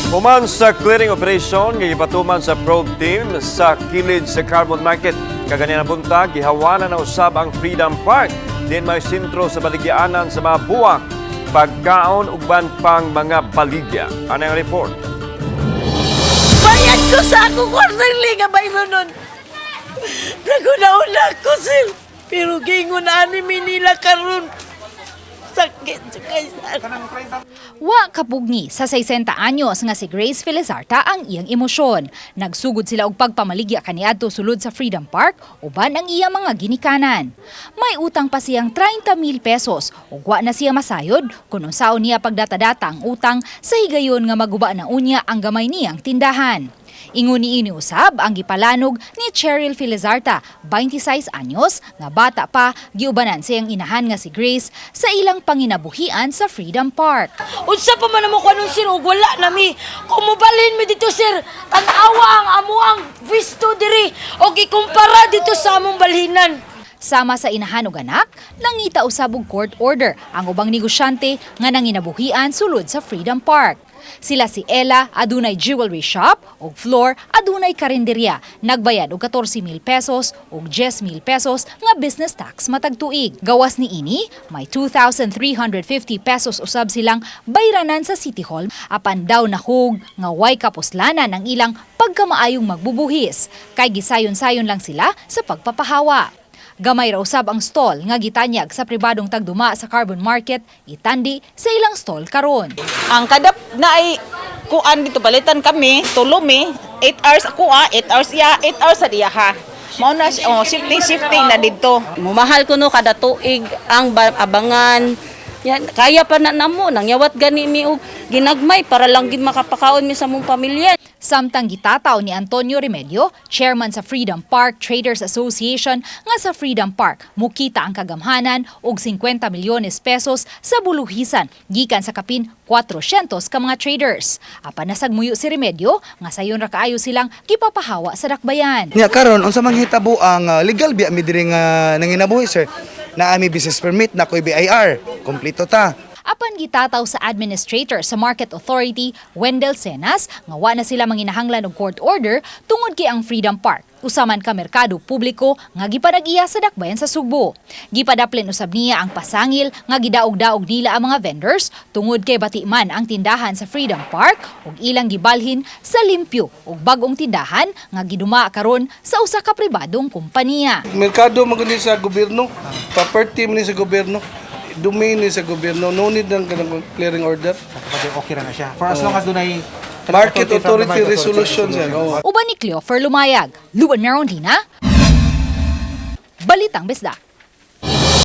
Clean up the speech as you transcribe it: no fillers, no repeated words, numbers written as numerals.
Human sa clearing operation nga gipatuman sa probe team sa kilid sa Carbon Market kaganina buntag, gihawanan na usab ang Freedom Park din may sentro sa baligyaanan sa mga buwak, pagkaon ug uban pang mga baligya. Ano ang report? Bayad ko sa ako quarterly nga bayronon. Naguna-una ko, sir. Pero gingon ani mi nila karon. Sakit sa kaysan. Wa kapugni sa 60 anyos nga si Grace Felizarta ang iyang emosyon. Nagsugod sila og pagpamaligya kaniadto sulod sa Freedom Park uban ang iya mga ginikanan. May utang pa siyang 30 mil pesos ug wa na siya masayod kung unsaon niya pagdata-data ang utang sa higayon nga maguba na unya ang gamay niyang tindahan. Ingon ni ini usab ang gipalanog ni Cheryl Felizarta, 26 anyos, nga bata pa giubanan siyang inahan nga si Grace sa ilang panginabuhian sa Freedom Park. Unsa pa man mo kanon, sir, ug wala na mi. Kung mobalhin mi dito, sir, tan-awa ang amo ang pwesto diri og ikumpara dito sa among balhinan. Sama sa inahan ug anak, nangita usab og court order ang ubang negosyante nga nanginabuhian sulod sa Freedom Park. Sila si Ella, adunay jewelry shop, ug Flor, adunay karinderya. Nagbayad og 14 mil pesos ug 10 mil pesos nga business tax matag tuig. Gawas ni ini, may 2,350 pesos usab silang bayranan sa City Hall apan daw nahug nga way kapuslanan ang ilang pagkamaayong magbubuhis kay gisayon-sayon lang sila sa pagpapahawa. Gamay ra usab ang stall nga gitanyag sa pribadong tagduma sa Carbon Market itandi sa ilang stall karon. Ang kada na ay kuan dito palitan kami, tulo mi, 8 hours ako ah, 8 hours iya, 8 hours sa diya ha. Mao na siya, oh, shifting shifting na dito. Mumahal kuno kada tuig ang abangan. Yan, kaya pa na namo, nangyawat gani mi og ginagmay para lang gid makapakaon mi sa mong pamilya. Samtang gitataw ni Antonio Remedio, chairman sa Freedom Park Traders Association, nga sa Freedom Park mukita ang kagamhanan og 50 milyones pesos sa buluhisan gikan sa kapin 400 ka mga traders. Apan nasagmuyo si Remedio nga sayon ra kaayo silang gipapahawa sa dakbayan. Nya karon unsa man hitabo ang legal biya mi diri nga nanginabuhi, sir. Naa mi business permit na koy BIR. Kompleto ta. Apan gitataw sa administrator sa Market Authority, Wendell Senas, nga wa na sila manginahanglan og court order tungod kay ang Freedom Park usa man ka merkado publiko nga gipanag-iya sa dakbayan sa Sugbo. Gipadaplin usab niya ang pasangil nga gidaog-daog nila ang mga vendors tungod kay bati man ang tindahan sa Freedom Park ug ilang gibalhin sa limpyo ug bag-ong tindahan nga giduma karon sa usa ka pribadong kompanya. Merkado man gud ni sa gobyerno, property man ni sa gobyerno, domain ni sa gobyerno, no need ng kanang clearing order. Kapag okay ra na siya. For as long as dunay Market authority from the Authority Market resolution, sir. Oo. Uban ni Cleofer Lumayag, Luan Merondina, Balitang Bisdak.